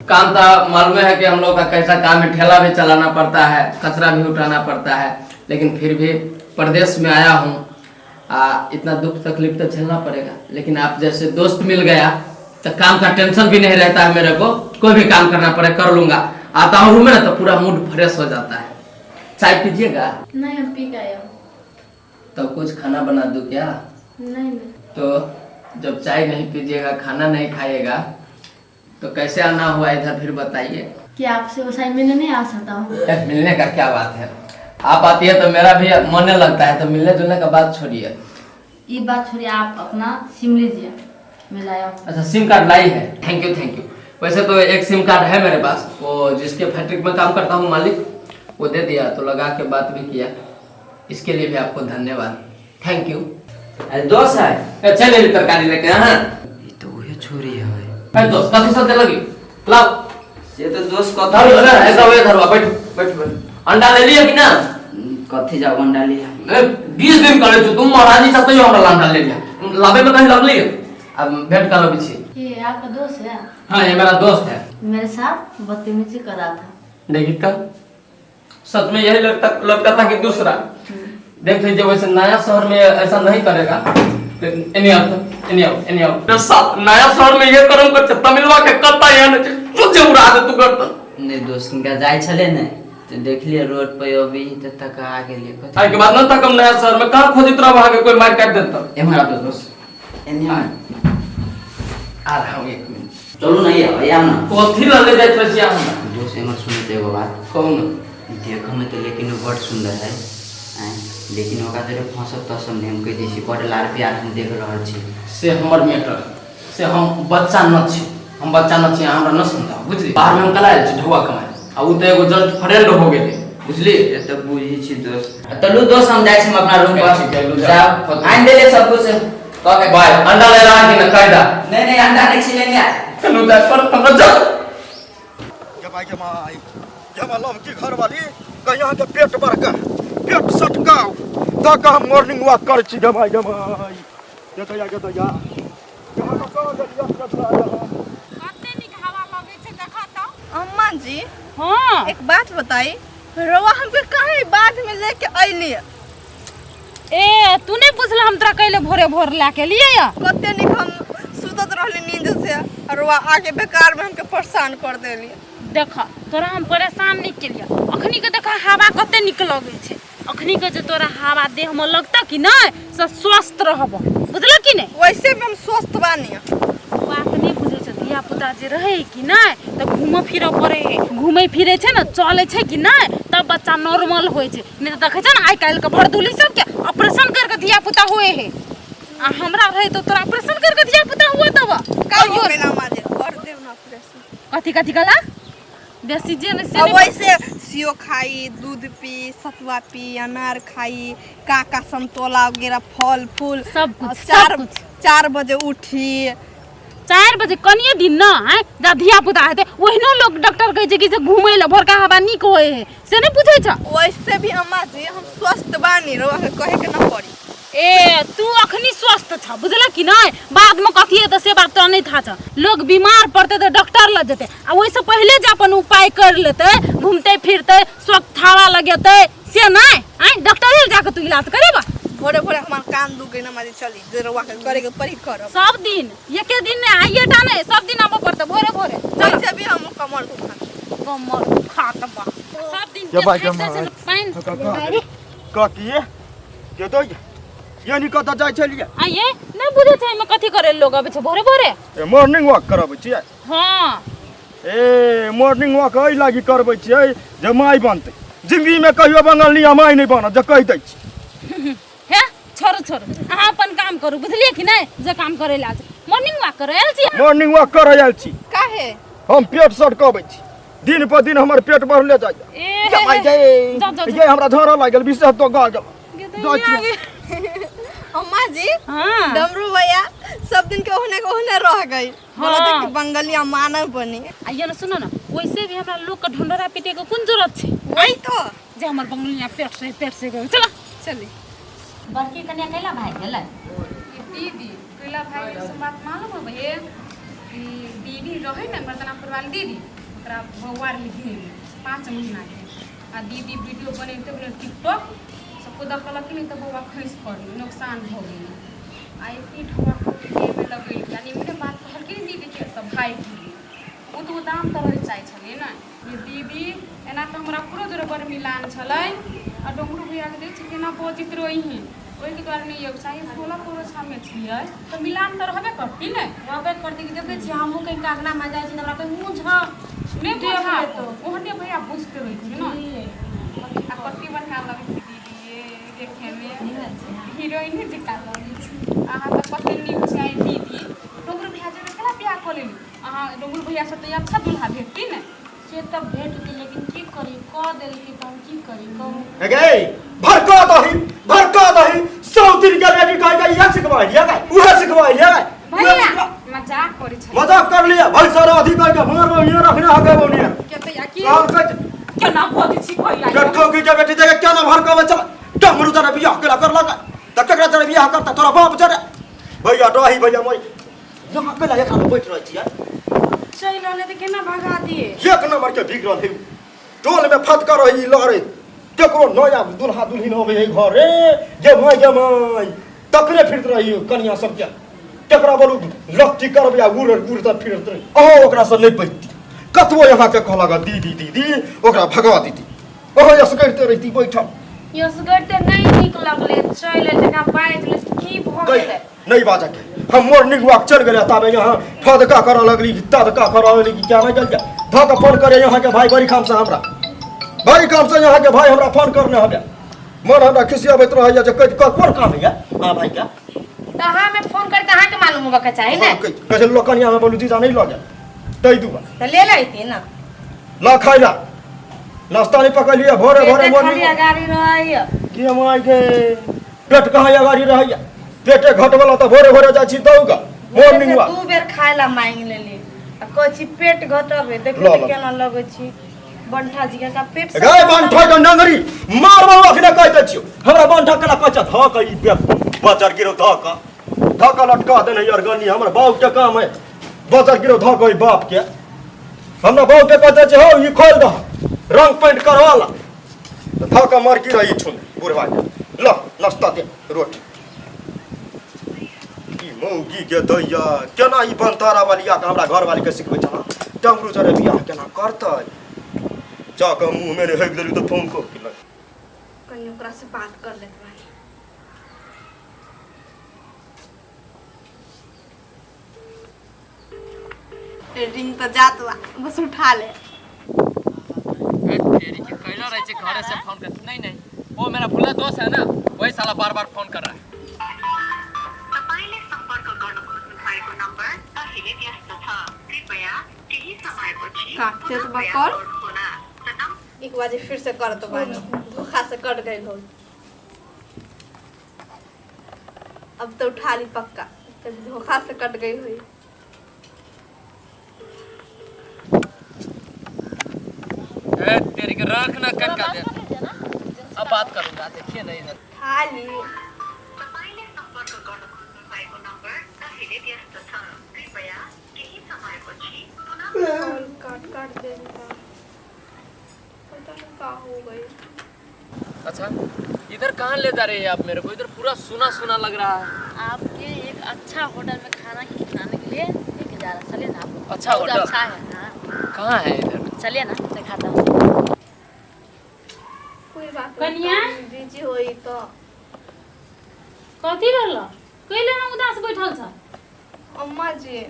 काम तो मालूम है कि हम लोग का कैसा काम है, ठेला भी चलाना पड़ता है, कचरा भी उठाना पड़ता है, लेकिन फिर भी प्रदेश में आया हूँ, इतना दुख तकलीफ तो झेलना पड़ेगा। लेकिन आप जैसे दोस्त मिल गया तो काम का टेंशन भी नहीं रहता है मेरे को, कोई भी काम करना पड़े कर लूंगा। आता हूँ रूम में ना तो पूरा मूड फ्रेश हो जाता है। चाय पीजिएगा? नहीं, हम पी के आए हूँ। तो कुछ खाना बना दूँ क्या? नहीं नहीं। तो जब चाय नहीं पीजिएगा, खाना नहीं खाइएगा, तो कैसे आना हुआ इधर फिर बताइए। कि आपसे वो साइन मिलने नहीं आ सकता हूँ। यार, मिलने का क्या बात है, आप आती है तो मेरा भी मन लगता है, तो मिलने जुलने का बात छोड़िए। ये बात छोड़िए, आप अपना सिम लीजिए, मैं लाया हूँ। अच्छा, सिम कार्ड लाई है, thank you thank you. वैसे तो एक सिम कार्ड है मेरे पास, वो जिसके फैक्ट्री में काम करता हूँ मालिक, वो दे दिया, तो लगा के बात भी किया, इसके लिए भी आपको धन्यवाद, thank you. अरे दोस्त है। ए, चल ले तरकारी लेके। हाँ ई तो उहे छोरी है। अरे दोस्त कथी सोचे लगी, लाओ। से तो दोस्त कथी धरो ना, ऐसा हुए धरो, बैठ बैठ बैठ। अंडा ले लिया कि ना? कथी जाओ अंडा लिया? ए, 20 दिन करे छु तुम महाराजी चाहते हो हमरा अंडा ले लिया, लाबे में कहीं लगली, अब भेंट करो पीछे। ये आपका दोस्त है? हाँ, ये मेरा दोस्त है। मेरे साथ बदतमीजी कर रहा था। देखी तो सच में यही लगता लगता था कि दूसरा देख लीजिए। वैसे नया शहर में ऐसा नहीं करेगा, लेकिन एनी आओ एनी आओ एनी आओ। 10 साल नया शहर में ये करम करते तमिलवा के करता यहाँ नहीं तुझे उड़ा दे तू करता। नहीं दोस्त किनका जाइ छले ने तो देखलिए रोड पर अभी त तक आ गेलिए कथी। आई के बाद न तक हम नया शहर में कहाँ खोजित रह, वहाँ के कोई मार काट देता। एम्हर आबो दोस्त, एने आ। आ रहा हूँ एक मिनट। चलू नहीं आब आब ना। कथी लले जाइत रहे छी अहाँ? दोस्त एम्हर सुनू त एगो बात। कहू न। देखऽ में तो लेकिन वो बड़ सुंदर है आँय, लेकिन ओकरा जोरे फंसब तसब नहि, हम कहि दै छी, बड़ लाड़ प्यार हम देख रहल छी। से हमर मैटर से हम बच्चा न छी, हम बच्चा न छी, अहाँ हमरा न समझाउ, बुझली? बाहर में हम कला आयल छी ढौआ कमाए, आ उ तऽ एगो जस्ट फ्रेंड हो गेलै, बुझली? से तऽ बुझै छी दोस्त। चलू दोस्त, हम जाइ छी हम अपना रूम पर। ठीक है, लू जाओ। जाओ, आनि देले सब कुछ कऽ के। बाय। अंडा ले रहा कि न कायदा? नहीं नहीं, अंडा नहीं छिलेंगे। चलू जाए पर हमरा जा। गे माय गे माय गे माय, लव की घरवाली कहीं अहाँके पेट बड़का पेट सटकाउ तऽ कऽ हम मॉर्निंग वॉक करै छी। गे माय गे माय, गे दैया गे दैया, कहाँ कहाँ गेलियै कचरा यहाँ। कते नीक हवा लगै छै, देखऽ तऽ। अम्मा जी। हाँ। एक बात बताई, रवा हमके काहे बाद में लेके अइली? ए, तू नहीं बुझल हम तोरा कैले भोरे भोर ला के लिए या? कते नीक हम सुतत रहली नींद से और रवा आके बेकार में हमके परेशान कर देली। देख, तोरा हम परेशान नहीं केलिए। अखनी के देख हवा कते नीक लगै छै। अखनी के जे तोरा हवा देह में लगता कि नहीं से स्वस्थ रहब, बुझल कि नहीं? वैसे भी हम स्वस्थ बानी। बात नहीं बुझै छै, धिया पुता जे रहै कि नहीं तऽ घूमऽ फिरऽ पड़ै है। घूमै फिरै छै ने, चलै छै कि नहीं, तब बच्चा नॉर्मल होइ छै। नहीं तऽ देखै छै ने आइ काल्हिके भरदुली सबके ऑपरेशन करि कऽ धिया पुता होइ है, आ हमरा रहै तऽ तोरा ऑपरेशन करि कऽ धिया पुता हुए तब। का हो गेल अम्मा जी, कर देब ना ऑपरेशन। कथी कथी कहला बेसी जे ने से अब नहि। वैसे सियो खाई, दूध पी, सतुआ पी, अनार खाई, काका समतोला वगैरह फल फूल सब कुछ, और सब चार कुछ। 4 बजे उठी। 4 बजे कनिए दिन न आँय जा धिया पुता हेतै, ओहिनो लोग डॉक्टर कहै छै कि से घूमै लए भोरका हवा नीक होइ है, से नहि बुझै छ? वैसे भी अम्मा जी हम स्वस्थ बानी, रउआ के कहे के न पड़ी। ए, तू अखनी स्वस्थ छ, बुझल कि नहि? बादमे कथी हेतै से बात तोरा नहि था छ। लोग बीमार पड़तै तऽ डॉक्टर लग जेतै, आ ओहिसँ पहिले जे अपन उपाय कर लेतै, घूमतै फिरतै, स्वस्थ हवा लगेतै, से नहि आँय डॉक्टर लग जाके तू इलाज करेबा। भोरे भोरे हमार कान दुख गई ना अम्मा जी, चली जे रउआ के करे के पड़ी करब। सब दिन, एके दिन नहि, आइए टा नहि, सब दिन आबऽ पड़तै भोरे भोरे। चल। वैसे भी हम कमर दुखा कमर दुखात बा सब दिन। के भाई, के के थाकि जाइ छै ने, पानि। काकी के दै यानी कतऽ जाइ छलियै? आइए नहि बुझै छै एहिमे कथी करे लोग अबै छै भोरे भोरे। ए, मॉर्निंग वॉक करबै छियै? हाँ। ए, मॉर्निंग वॉक एहि लागी करबै छियै जे माय बनतै। जिंदगीमे कहियो बंगलनी माय नहि बनत, जे कहि दै छी। हे, छोड़ू छोड़ू, अहाँ अपन काम करू, बुझलियै कि नहि? जे काम करे ला मॉर्निंग वॉक करे आयल छी। मॉर्निंग वॉक करऽ आयल छी। काहे? हम पेट सटकबै छी, दिन पर दिन हमर पेट बढ़ले जाइए। ए, ये माय गे। जा, जा, जा। ये हमरा झोरा लागल, विशेष तो गा गेल, जाइ छी। अम्मा जी। हाँ। डमरू भैया सब दिन के ओहने के ओहने रह गई, बोला था हाँ। कि बंगलिया मानव बनी। आ ये ने सुनो ने, वैसे भी हमरा लोग के ढोंढोरा पीटे के कोन जरूरत छै? वही तो। जे हमर बंगलिया पेट से पेट से गई, चलो। चली। बड़की कन्या कैला भागि गेलै? दीदी, कैला भाई से बात मालूम है भैया? ई दीदी रहै ने मर्दनापुर वाली दीदी, ओकरा बौआ रहै देहमे 5 महीनाके। आ दीदी वीडियो बनेलकै बने टिकटॉक सबको देखलक नहि तऽ बौआ खसि पड़लै, नुकसान भऽ गेलै। आ एते ढौआ देहमे लगेलकै आ निमने बात कहलकै ने दीदीके तऽ भागि गेलै। ओ तऽ ओ दाम तऽ रहै चाहै छलै ने ये दीदी। एना तऽ हमरा ओकरो जोरे बड़ मिलान छलै आ डोंगरू भैयाके देखै छियै केना बजैत रही, ओहिके दुआरे नहि यौ चाहे टोला पड़ोसामे छियै तऽ मिलान तऽ रहबे करती ने। रहबे करती कि देखै छियै हमहूँ कहीं अङ्गनामे जाइ छी तऽ हमरा कहीं मुँह झ नहि देख बुझा लेतौ। ओहने भैया बुझते रहै छै ने। आ कते बढ़िआँ लगै छै दीदी ये देखैमे, हीरोइने जकाँ लगै छै। अहाँ तऽ कते नीक छै दीदी। डोंगरू भैया जोरे केना बियाह कऽ लेली अहाँ? डोंगरू भैयासँ तऽ अच्छा दूल्हा भेटती ने। से तऽ भेटतै, लेकिन की करी, कऽ देलकै तऽ हम की करी कहू। गे भड़का दही भड़का दही सौ दिन के बेटी कह के इहे सिखवा लिया गे, उहे सिखवा लिया गे। भैया मजाक करै छलै। मजाक कर लिया भाई सारा अधि कह के मार में ये रखने हके बोनिया के तऽ की कहल कह केना बजै छी भैया? लटको की के बेटी देखे केना भड़कावे चल डमरू जरा बियाह केला कर लगा त केकरा जरा बियाह करता तोरा बाप जरा भैया डही भैया मोई यहाँ केला एकरा में बैठ रहै छियै। चलि रहलै तऽ केना भगा दिए? एक नंबर के बिगड़ल है, टोल में फटका रही लड़े केकरो नया दुल्हा दुल्हिन अबै है घरे गे माय गे माय तकरे फिरत रही कनिया सबके केकरा बोलू लत्ती करबै आ उड़ उड़ तऽ फिरत रही। अहाँ ओकरा से नहि बैठती कतबो यहाँ के कहलक दीदी दीदी ओकरा भगा दीदी अहाँ असगरिते रहिती बैठल। यसगर तऽ नहि नीक लगलै, चलि एलै जकरा बाजि देलै की भऽ गेलै? नहीं बाजके हम मॉर्निंग वॉक चल गए ताबे यहाँ फदका करऽ लगली तदका करऽ लगली कि क्या नहीं चल गया धऽ के फोन करे यहाँ के भाई बड़ी काम से हमरा बड़ी काम से यहाँ के भाई हमरा फोन करने हबे मन हमरा खुशी अबैत रहैया जे कहि कोन काम है हाँ भाई क्या तऽ अहाँमे फोन करी तऽ अहाँके मालूम होबऽके चाही ने। कहै लोकनिया में बोलू जीजा नहीं लऽ गेल ताहि दुआरे तऽ ले लैती ने। ल खाइ ला नाश्ता नहीं पकड़लियै भोरे भोरे पेटे खाली मॉर्निंग अगाड़ी रहैया। की हम के पेट कहाँ अगाड़ी रहैया? पेटे घटवला तऽ भोरे भोरे जाइ छी दौगा मॉर्निंग वॉक। दू बेर खाय ला मांगि लेली आ कहै छी पेट घटबे, देखियौ ल, तऽ ल। केना लगै छी बंठा जी के पेट गे बंठा के नंगरी मारबो अखने कहि दै छियौ हमरा बंठा केना कहै छै धऽ के ई बजर गिरो धऽ के धऽ के लटका देने यार गनी हमर बाप के काम है बजर गिरो धऽ के ई बाप के हमरा बाप के कहै छै हौ ई खोल दह रंग पेंट करवा ला तऽ धऽ के मर गिरो ई छुन बुढ़वा के ल नाश्ता दे रोटी ई मौगी के दैया केना ई बनतारा वाली के हमरा घर वाली के सिखबै छला डमरू जरे बियाह केना करतै जाके मुँह में हेक देली तऽ फोन को केलक। कनि ओकरा से बात कर लेत बानी। रिंग तऽ जात बा, बस उठा ले। तेरी के कैला रहे छे घरे से फोन कर। नहीं नहीं वो मेरा भुला दोस्त है ना, वही साला बार बार फोन कर रहा है। तपाईँले सम्पर्क गर्न खोज्नु भएको नम्बर अहिले व्यस्त छ, कृपया केही समयपछि काटते पुनः तो बा प्रयास कॉल। गर्नुहोला। The number एक बाजी फिर से कर तो बानी, धोखा से कट गई हो। अब तो उठा ली पक्का, तभी धोखा से कट गई हुई। ए तेरी के रख ना कट का दे, अब बात करूंगा देखिए ना इधर। उठा ली। तपाईँले सम्पर्क गर्न खोज्नु भएको नम्बर अहिले व्यस्त छ, कृपया केही समयपछि पुनः कॉल काट काट दे का पता नहीं का हो गई। अच्छा इधर कहाँ ले जा रही है आप मेरे को? इधर पूरा सुना सुना लग रहा है। आपके एक अच्छा होटल में खाना खिलाने के लिए लेके जा रहा। चलिए ना आपको। अच्छा बहुत होटल? अच्छा है हाँ। कहाँ है इधर? चलिए ना दिखाता हूँ। कोई बात कनिया? बिजी होई तो कथी रहल कैले ना उदास बैठल छ? अम्मा जी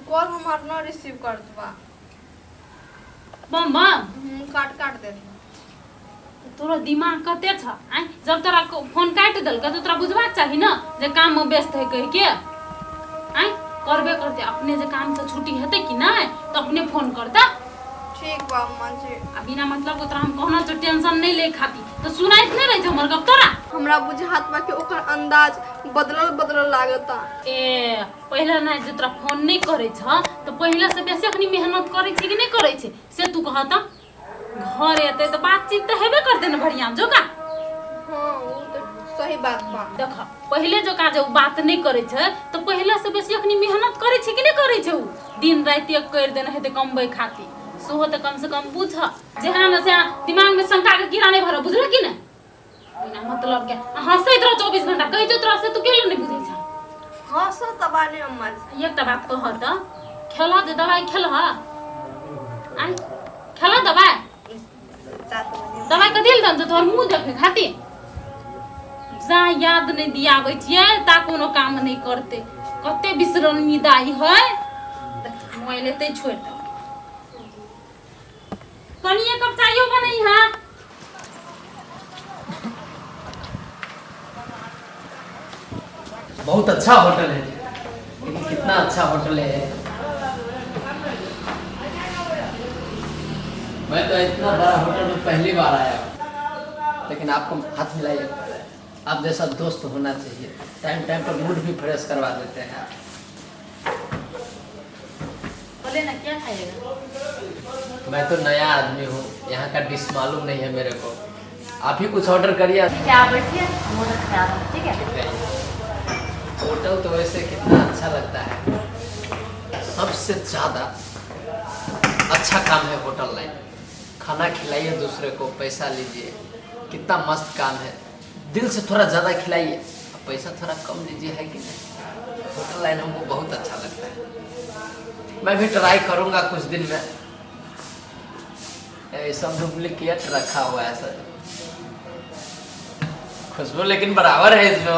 कॉल हमार न रिसीव करत बा। बम बम काट काट दे। तोरा दिमाग कते छ आइ? जब तोरा फोन काटि देलकै तऽ तोरा बुझबाक चाही ने जे काम में व्यस्त है कहि के। आइ करबे करते अपने जे काम से छुट्टी हेतै कि नहि तऽ अपने फोन करता। ठीक बा अम्मा जी। आ बिना मतलब के तोरा हम कहना छौ टेंशन नहीं ले खाती तऽ सुनाइत नहि रहै छै हमर गप तोरा। हमरा बुझात बा कि ओकर अंदाज बदलल बदलल लागता। ए पहिले नहि जे तोरा फोन नहि करै छ तऽ पहिले से बेसी अखनी मेहनत करै छै कि नहि करै छै से तू कह तऽ। घर एतै तऽ बातचीत तऽ हेबे करतै ने बढ़िआँ जोका। हाँ वो तो सही बात बा। देख पहिले जकाँ जे उ बात नहि करै छै तऽ पहिले से बेसी अखनी मेहनत करै छै कि नहि करै छै? उ दिन राति एक करि देने हेतै कमबै खातिर, सेहो तऽ कम से कम बुझ। जेहना ने से दिमाग में शंका के कीड़ा नहि भरऽ, बुझल कि नहि? बिना मतलब के आ हँसैत रह 24 घंटा, कहै छौ तोरा से तू केला नहि बुझै छ? हँसो तऽ बानी अम्मा जी। एकटा बात कह तऽ, खेलह जे दवाइ खेलह? आइ खेलह दवाइ? दवाइ कथी लए देन? तोहर मुँह देखै खातिर? जा याद नहि दियाबै छियै ता कोनो काम नहि करतै। कते बिसरनी दाइ है, मोबाइल एतै छोड़ि दे। कनि एक कप चायो बनै है। बहुत अच्छा होटल है, लेकिन कितना अच्छा होटल है। मैं तो इतना बड़ा होटल में पहली बार आया हूँ, लेकिन आपको हाथ मिलाइए, आप जैसा दोस्त होना चाहिए। टाइम टाइम पर मूड भी फ्रेश करवा देते हैं आप। बोले ना, क्या खाइएगा? मैं तो नया आदमी हूँ, यहाँ का डिश मालूम नहीं है मेरे को। आप ही कुछ ऑर्डर करिए। ठीक है, आप बैठिए, हम ऑर्डर करा रहे हैं, ठीक है? होटल तो वैसे कितना अच्छा लगता है। सबसे ज़्यादा अच्छा काम है होटल लाइन। खाना खिलाइए दूसरे को, पैसा लीजिए, कितना मस्त काम है। दिल से थोड़ा ज़्यादा खिलाइए, पैसा थोड़ा कम लीजिए, है कि नहीं? होटल लाइन हमको बहुत अच्छा लगता है। मैं भी ट्राई करूँगा कुछ दिन में। ये सब डुप्लीकेट रखा हुआ है सर, खुशबू लेकिन बराबर है इसमें।